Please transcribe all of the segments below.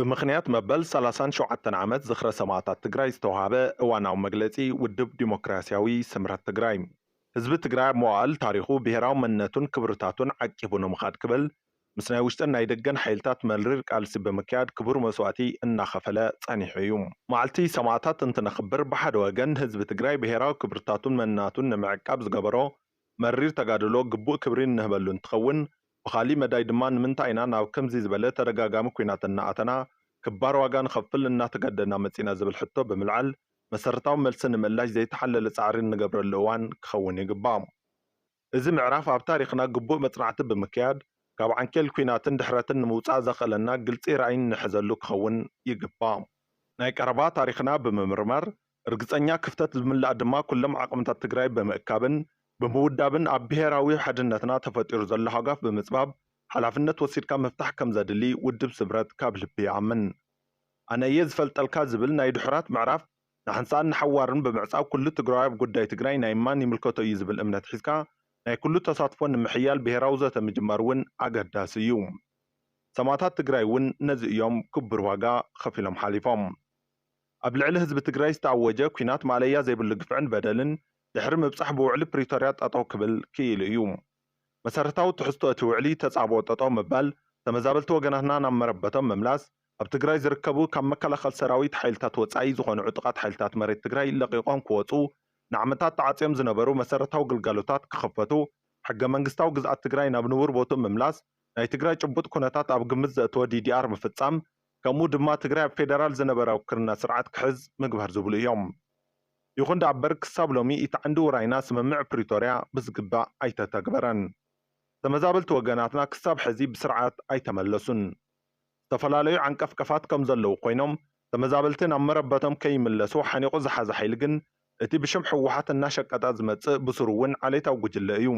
ብምኽንያት መበል ሰላሳን ሸውዓተን ዓመት ዝኽረ ሰማእታት ትግራይ ዝተዋሃበ እዋናዊ መግለጺ ውድብ ዲሞክራሲያዊ ስምረት ትግራይ። ህዝቢ ትግራይ ኣብ መዋእል ታሪኹ ብሄራዊ መንነቱን ክብርታቱን ዓቂቡ ንምኻድ ክብል ምስ ናይ ውሽጥን ናይ ደገን ሓይልታት መሪር ቃልሲ ብምክያድ ክቡር መስዋእቲ እናኸፈለ ጸኒሑ እዩ። መዓልቲ ሰማእታት እንትነኽብር ብሓደ ወገን ህዝቢ ትግራይ ብሄራዊ ክብርታቱን መንነቱን ንምዕቃብ ዝገበሮ መሪር ተጋድሎ ግቡእ ክብሪ እንህበሉ እንትኸውን፣ ብኻሊእ መዳይ ድማ ንምንታይ ኢና ናብ ከምዚ ዝበለ ተደጋጋሚ ኲናት እናኣተና ክባር ዋጋ ንኸፍል እናተገደድና መጺና ዝብል ሕቶ ብምልዓል መሰረታዊ መልሲ ንምእላሽ ዘይተሓለለ ጻዕሪ እንገብረሉ እዋን ክኸውን ይግባእ። እዚ ምዕራፍ ኣብ ታሪኽና ግቡእ መጽናዕቲ ብምክያድ ካብ ዓንኬል ኲናትን ድሕረትን ንምውጻእ ዘኽእለና ግልጺ ራእይ እንሕዘሉ ክኸውን ይግባእ። ናይ ቀረባ ታሪኽና ብምምርማር ርግጸኛ ክፍተት ዝምላእ ድማ ኩሎም ዓቕምታት ትግራይ ብምእካብን ብምውዳብን ኣብ ብሄራዊ ሓድነትና ተፈጢሩ ዘሎ ሃጓፍ ብምጽባብ ሓላፍነት ወሲድካ ምፍታሕ ከም ዘድሊ ውድብ ስምረት ካብ ልቢ ይኣምን። ኣነ እየ ዝፈልጠልካ ዝብል ናይ ድሑራት ምዕራፍ ንሓንሳእን ንሓዋርን ብምዕጻው ኩሉ ትግራዋይ ኣብ ጉዳይ ትግራይ ናይ ማን ይምልከቶ እዩ ዝብል እምነት ሒዝካ ናይ ኩሉ ተሳትፎ ንምሕያል ብሄራዊ ዘተ ምጅማር እውን ኣገዳሲ እዩ። ሰማእታት ትግራይ እውን ነዚ እዮም ክቡር ዋጋ ከፊሎም ሓሊፎም። ኣብ ልዕሊ ህዝቢ ትግራይ ዝተኣወጀ ኲናት ማእለያ ዘይብሉ ግፍዕን በደልን ድሕሪ ምብጻሕ ብውዕሊ ፕሪቶርያ ጠጠው ክብል ክኢሉ እዩ። መሰረታዊ ትሕዝቶ እቲ ውዕሊ ተጻብኦ ጠጠው ምባል፣ ተመዛበልቲ ወገናትና ናብ መረበቶም ምምላስ፣ ኣብ ትግራይ ዝርከቡ ካብ መከላኸሊ ሰራዊት ሓይልታት ወጻኢ ዝኾኑ ዕጡቓት ሓይልታት መሬት ትግራይ ለቒቖም ክወጹ፣ ንዓመታት ተዓጽዮም ዝነበሩ መሰረታዊ ግልጋሎታት ክኽፈቱ፣ ሕገ መንግስታዊ ግዝኣት ትግራይ ናብ ንቡር ቦትኡ ምምላስ፣ ናይ ትግራይ ጭቡጥ ኩነታት ኣብ ግምት ዘእተወ ዲዲኣር ምፍጻም፣ ከምኡ ድማ ትግራይ ኣብ ፌደራል ዝነበራ ውክልና ስርዓት ክሕዝ ምግባር ዝብሉ እዮም። ይኹን ደኣበር ክሳብ ሎሚ እቲ ዓንዲ ውራይና ስምምዕ ፕሪቶርያ ብዝግባእ ኣይተተግበረን። ተመዛበልቲ ወገናትና ክሳብ ሕዚ ብስርዓት ኣይተመለሱን። ዝተፈላለዩ ዓንቀፍቀፋት ከም ዘለዉ ኮይኖም ተመዛበልቲ ናብ መረበቶም ከይምለሱ ሓኒቑ ዝሓዘ ሓይሊ ግን እቲ ብሽም ህወሓት እናሸቀጠ ዝመጽእ ብስሩ እውን ዓሌታዊ ጉጅለ እዩ።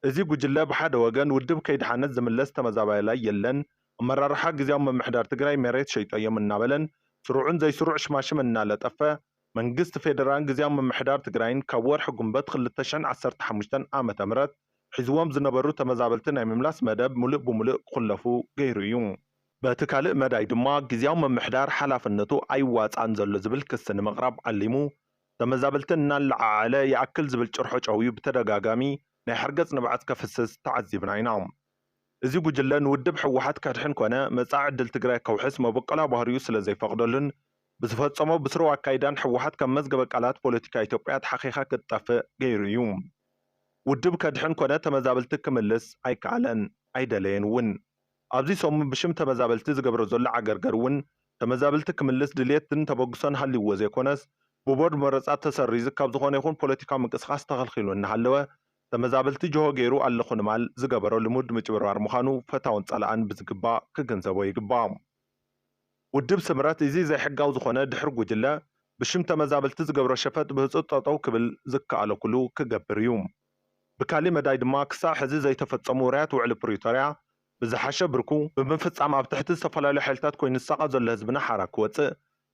እዚ ጉጅለ ብሓደ ወገን ውድብ ከይድሓነት ዝምለስ ተመዛባላይ የለን፣ ኣመራርሓ ግዝያዊ ምምሕዳር ትግራይ መሬት ሸይጦ እዮም እናበለን ስሩዕን ዘይስሩዕ ሽማሽም እናለጠፈ መንግስቲ ፌደራልን ግዝያዊ ምምሕዳር ትግራይን ካብ ወርሒ ጉንበት ክልተ ሽሕን ዓሰርተ ሓሙሽተን ዓመተ ምህረት ሒዝዎም ዝነበሩ ተመዛበልቲ ናይ ምምላስ መደብ ሙሉእ ብሙሉእ ክኹለፉ ገይሩ እዩ። በቲ ካልእ መዳይ ድማ ግዝያዊ ምምሕዳር ሓላፍነቱ ኣይዋፃእን ዘሎ ዝብል ክሲ ንምቕራብ ዓሊሙ ተመዛበልቲ እናለዓዓለ ይኣክል ዝብል ጭርሖ ጨውዩ ብተደጋጋሚ ናይ ሓርገፅ ንብዓት ከፍስስ ተዓዚብና ኢና። እዚ ጉጅለ ንውድብ ህወሓት ከድሕን ኮነ መጻኢ ዕድል ትግራይ ከውሕስ መበቆላዊ ባህሪኡ ስለ ዘይፈቕደሉን ብዝፈጸሞ ብስሩው ኣካይዳን ህወሓት ከም መዝገበ ቃላት ፖለቲካ ኢትዮጵያ ተሓኺኻ ክትጠፍእ ገይሩ እዩ። ውድብ ከድሕን ኮነ ተመዛበልቲ ክምልስ ኣይከኣለን፣ ኣይደለየን እውን። ኣብዚ ሰሙን ብሽም ተመዛበልቲ ዝገብሮ ዘሎ ዓገርገር እውን ተመዛበልቲ ክምልስ ድልየትን ተበግሶን ሃልይዎ ዘይኮነስ ብቦርድ መረጻ ተሰሪዙ ካብ ዝኾነ ይኹን ፖለቲካዊ ምንቅስቓስ ተኸልኺሉ እናሃለወ ተመዛበልቲ ጅሆ ገይሩ ኣለኹ ንማል ዝገበሮ ልሙድ ምጭብርባር ምዃኑ ፈታውን ጸላእን ብዝግባእ ክግንዘቦ ይግባእ። ውድብ ስምረት እዚ ዘይሕጋዊ ዝኾነ ድሕር ጉጅለ ብሽም ተመዛበልቲ ዝገብሮ ሸፈጥ ብህጹጽ ጠጠው ክብል ዝከኣሎ ኩሉ ክገብር እዩ። ብካሊእ መዳይ ድማ ክሳብ ሕዚ ዘይተፈጸሙ ውራያት ውዕሊ ፕሪቶርያ ብዝሓሸ ብርኩ ብምፍጻም ኣብ ትሕቲ ዝተፈላለዩ ሓይልታት ኮይኑ ዝሳቐ ዘሎ ህዝብና ሓራ ክወጽእ፣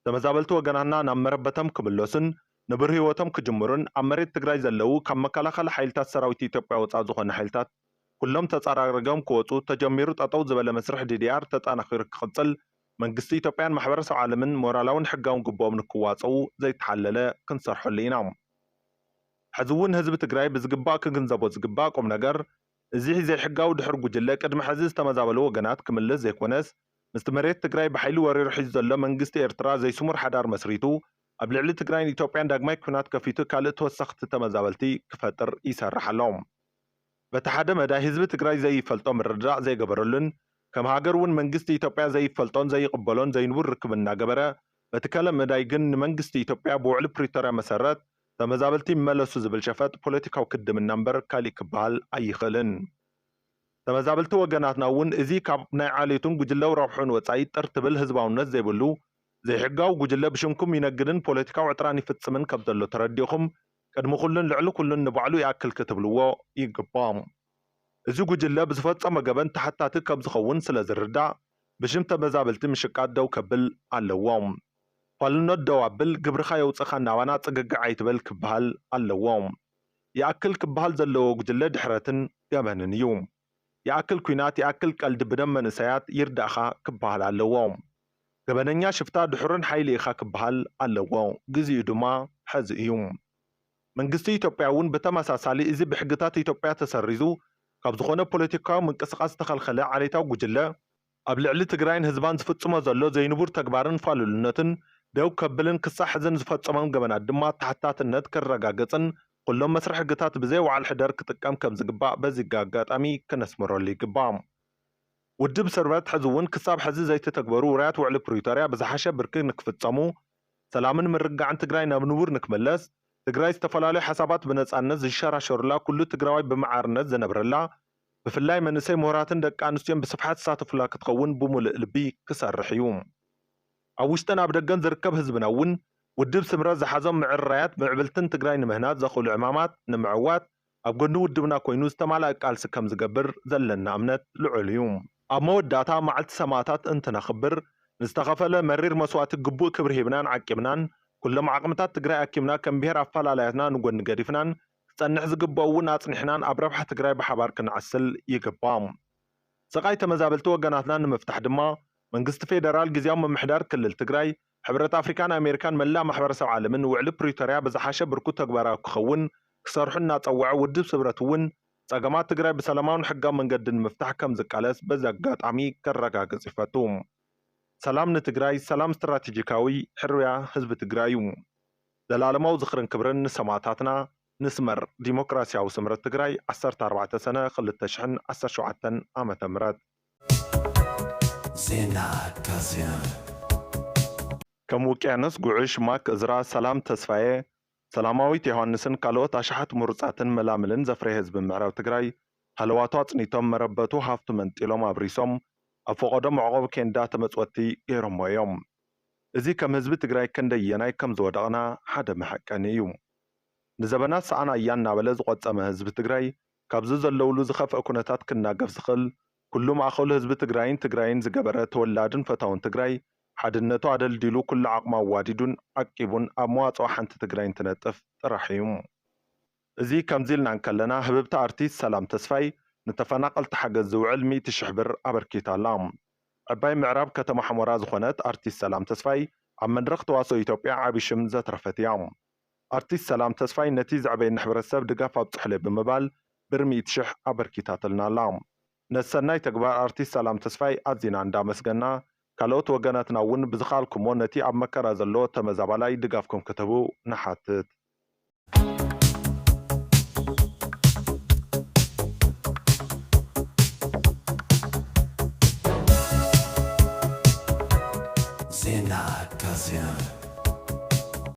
ተመዛበልቲ ወገናትና ናብ መረበቶም ክምለሱን ንቡር ህይወቶም ክጅምሩን ኣብ መሬት ትግራይ ዘለዉ ካብ መከላኸሊ ሓይልታት ሰራዊት ኢትዮጵያ ወፃእ ዝኾነ ሓይልታት ኩሎም ተፀራሪጎም ክወፁ ተጀሚሩ ጠጠው ዝበለ መስርሕ ዲዲኣር ተጠናኺሩ ክቕፅል መንግስቲ ኢትዮጵያን ማሕበረሰብ ዓለምን ሞራላውን ሕጋውን ግቡኦም ንክዋፀኡ ዘይተሓለለ ክንሰርሐሉ ኢና። ሕዚ እውን ህዝቢ ትግራይ ብዝግባእ ክግንዘቦ ዝግባእ ቁም ነገር እዚ ዘይሕጋዊ ድሕር ጉጅለ ቅድሚ ሕዚ ዝተመዛበሉ ወገናት ክምልስ ዘይኮነስ ምስቲ መሬት ትግራይ ብሓይሊ ወሪሩ ሒዙ ዘሎ መንግስቲ ኤርትራ ዘይስሙር ሓዳር መስሪቱ ኣብ ልዕሊ ትግራይን ኢትዮጵያን ዳግማይ ኲናት ከፊቱ ካልእ ተወሰኽቲ ተመዛበልቲ ክፈጥር ይሰርሕ ኣሎ። በቲ ሓደ መዳይ ህዝቢ ትግራይ ዘይፈልጦ ምርድዳእ ዘይገበረሉን ከም ሃገር እውን መንግስቲ ኢትዮጵያ ዘይፈልጦን ዘይቕበሎን ዘይንቡር ርክብ እናገበረ በቲ ካልእ መዳይ ግን ንመንግስቲ ኢትዮጵያ ብውዕሊ ፕሪቶርያ መሰረት ተመዛበልቲ ይመለሱ ዝብል ሸፈጥ ፖለቲካዊ ክድምና እምበር ካሊእ ክበሃል ኣይኽእልን። ተመዛበልቲ ወገናትና እውን እዚ ካብ ናይ ዓሌቱን ጉጅለዊ ረብሕኡን ወፃኢ ጥር ትብል ህዝባውነት ዘይብሉ ዘይሕጋዊ ጉጅለ ብሽምኩም ይነግድን ፖለቲካዊ ዕጥራን ይፍፅምን ከም ዘሎ ተረዲእኹም ቅድሚ ኩሉን ልዕሊ ኩሉን ንባዕሉ ይኣክል ክትብልዎ ይግባእ። እዚ ጉጅለ ብዝፈፀሞ ገበን ተሓታቲ ከም ዝኸውን ስለ ዝርዳእ ብሽም ተመዛበልቲ ምሽቃጥ ደው ከብል ኣለዎ። ፋልኖት ደው ኣብል፣ ግብርኻ የውፅኻ እናባና ፅግግዕ ኣይትበል ክበሃል ኣለዎ። ይኣክል ክበሃል ዘለዎ ጉጅለ ድሕረትን ገበንን እዩ። ይኣክል ኲናት፣ ይኣክል ቀልዲ ብደም መንእሰያት ይርዳእኻ ክበሃል ኣለዎ። ገበነኛ ሽፍታ ድሑርን ሓይሊ ኢኻ ክበሃል ኣለዎ። ግዚኡ ድማ ሕዚ እዩ። መንግስቲ ኢትዮጵያ እውን ብተመሳሳሊ እዚ ብሕግታት ኢትዮጵያ ተሰሪዙ ካብ ዝኾነ ፖለቲካዊ ምንቅስቓስ ዝተኸልኸለ ዓሌታዊ ጉጅለ ኣብ ልዕሊ ትግራይን ህዝባን ዝፍጽሞ ዘሎ ዘይንቡር ተግባርን ፋሉልነትን ደው ከብልን ክሳዕ ሕዝን ዝፈጸሞም ገበናት ድማ ተሓታትነት ክረጋገጽን ኩሎም መስርሕ ሕግታት ብዘይ ወዓል ሕደር ክጥቀም ከም ዝግባእ በዚ ኣጋጣሚ ክነስምረሉ ይግባእ። ውድብ ስምረት ሕዚ እውን ክሳብ ሕዚ ዘይተተግበሩ ውራያት ውዕሊ ፕሪቶርያ ብዝሓሸ ብርኪ ንክፍጸሙ፣ ሰላምን ምርግጋዕን ትግራይ ናብ ንቡር ንክምለስ፣ ትግራይ ዝተፈላለዩ ሓሳባት ብነፃነት ዝሸራሸሩላ፣ ኩሉ ትግራዋይ ብመዓርነት ዝነብረላ፣ ብፍላይ መንእሰይ ምሁራትን ደቂ ኣንስትዮን ብስፍሓት ዝሳተፉላ ክትኸውን ብምሉእ ልቢ ክሰርሕ እዩ። ኣብ ውሽጥን ኣብ ደገን ዝርከብ ህዝብና እውን ውድብ ስምረት ዝሓዞም ምዕራያት ምዕብልትን ትግራይ ንምህናፅ ዘኽእሉ ዕማማት ንምዕዋት ኣብ ጎኒ ውድብና ኮይኑ ዝተማልኣ ቃልሲ ከም ዝገብር ዘለና እምነት ልዑል እዩ። ኣብ መወዳእታ መዓልቲ ሰማእታት እንትነኽብር ንዝተኸፈለ መሪር መስዋእቲ ግቡእ ክብሪ ሂብናን ዓቂብናን ኩሎም ዓቕምታት ትግራይ ኣኪብና ከም ብሄር ኣፈላላያትና ንጎኒ ገዲፍናን ክፀንሕ ዝግብኦ እውን ኣፅኒሕናን ኣብ ረብሓ ትግራይ ብሓባር ክንዓስል ይግባእ። ስቓይ ተመዛበልቲ ወገናትና ንምፍታሕ ድማ መንግስቲ ፌደራል፣ ግዝያዊ ምምሕዳር ክልል ትግራይ፣ ሕብረት ኣፍሪካን ኣሜሪካን መላእ ማሕበረሰብ ዓለምን ውዕሊ ፕሪቶርያ ብዝሓሸ ብርኩ ተግባራዊ ክኸውን ክሰርሑ እናፀወዐ ውድብ ስምረት እውን ፀገማት ትግራይ ብሰላማውን ሕጋዊ መንገዲ ንምፍታሕ ከም ዝቃለስ በዚ ኣጋጣሚ ከረጋግፅ ይፈቱ። ሰላም ንትግራይ፣ ሰላም ስትራቴጂካዊ ሕርያ ህዝቢ ትግራይ እዩ። ዘላለማዊ ዝኽርን ክብርን ንሰማእታትና። ንስመር ዲሞክራሲያዊ ስምረት ትግራይ ዓሰርተ ኣርባዕተ ሰነ ክልተ ሽሕን ዓሰርተ ሸውዓተን ዓመተ ምህረት። ዜና ኣካዝያ። ከም ውቅያኖስ ጉዕሽ ማክ እዝራ ሰላም ተስፋየ፣ ሰላማዊት ዮሃንስን ካልኦት ኣሽሓት ምሩፃትን መላምልን ዘፍረየ ህዝቢ ምዕራብ ትግራይ ሃለዋቱ ኣፅኒቶም መረበቱ ሃፍቱ መንጢሎም ኣብሪሶም ኣብ ፈቐዶ መዕቆቢ ኬንዳ ተመፅወቲ ገይሮሞ እዮም። እዚ ከም ህዝቢ ትግራይ ክንደየናይ ከም ዝወደቕና ሓደ መሐቀኒ እዩ። ንዘበናት ሰኣን ኣያ እናበለ ዝቖጸመ ህዝቢ ትግራይ ካብዚ ዘለውሉ ዝኸፍአ ኩነታት ክናገፍ ዝኽእል ኩሉ ማእኸሉ ህዝቢ ትግራይን ትግራይን ዝገበረ ተወላድን ፈታውን ትግራይ ሓድነቱ ኣደልዲሉ ኩሉ ዓቕሙ ኣዋዲዱን ዓቂቡን ኣብ መዋፅኦ ሓንቲ ትግራይ እንትነጥፍ ጥራሕ እዩ። እዚ ከምዚ ኢልና እንከለና ህብብቲ ኣርቲስት ሰላም ተስፋይ ንተፈናቐልቲ ሓገዝ ዝውዕል ሚእቲ ሽሕ ብር ኣበርኪታ ኣላ። ዕባይ ምዕራብ ከተማ ሑመራ ዝኾነት ኣርቲስት ሰላም ተስፋይ ኣብ መድረኽ ተዋስኦ ኢትዮጵያ ዓቢ ሽም ዘትረፈት እያ። ኣርቲስት ሰላም ተስፋይ ነቲ ዘዕበየኒ ሕብረተሰብ ድጋፍ ኣብፅሑለይ ብምባል ብር ሚእቲ ሽሕ ኣበርኪታትልና ኣላ። ነቲ ሰናይ ተግባር ኣርቲስት ሰላም ተስፋይ ኣዚና እንዳመስገና፣ ካልኦት ወገናትና እውን ብዝኸኣልኩሞ ነቲ ኣብ መከራ ዘሎ ተመዛባላይ ድጋፍኩም ክትህቡ ንሓትት። ዜና ኣካዝያ።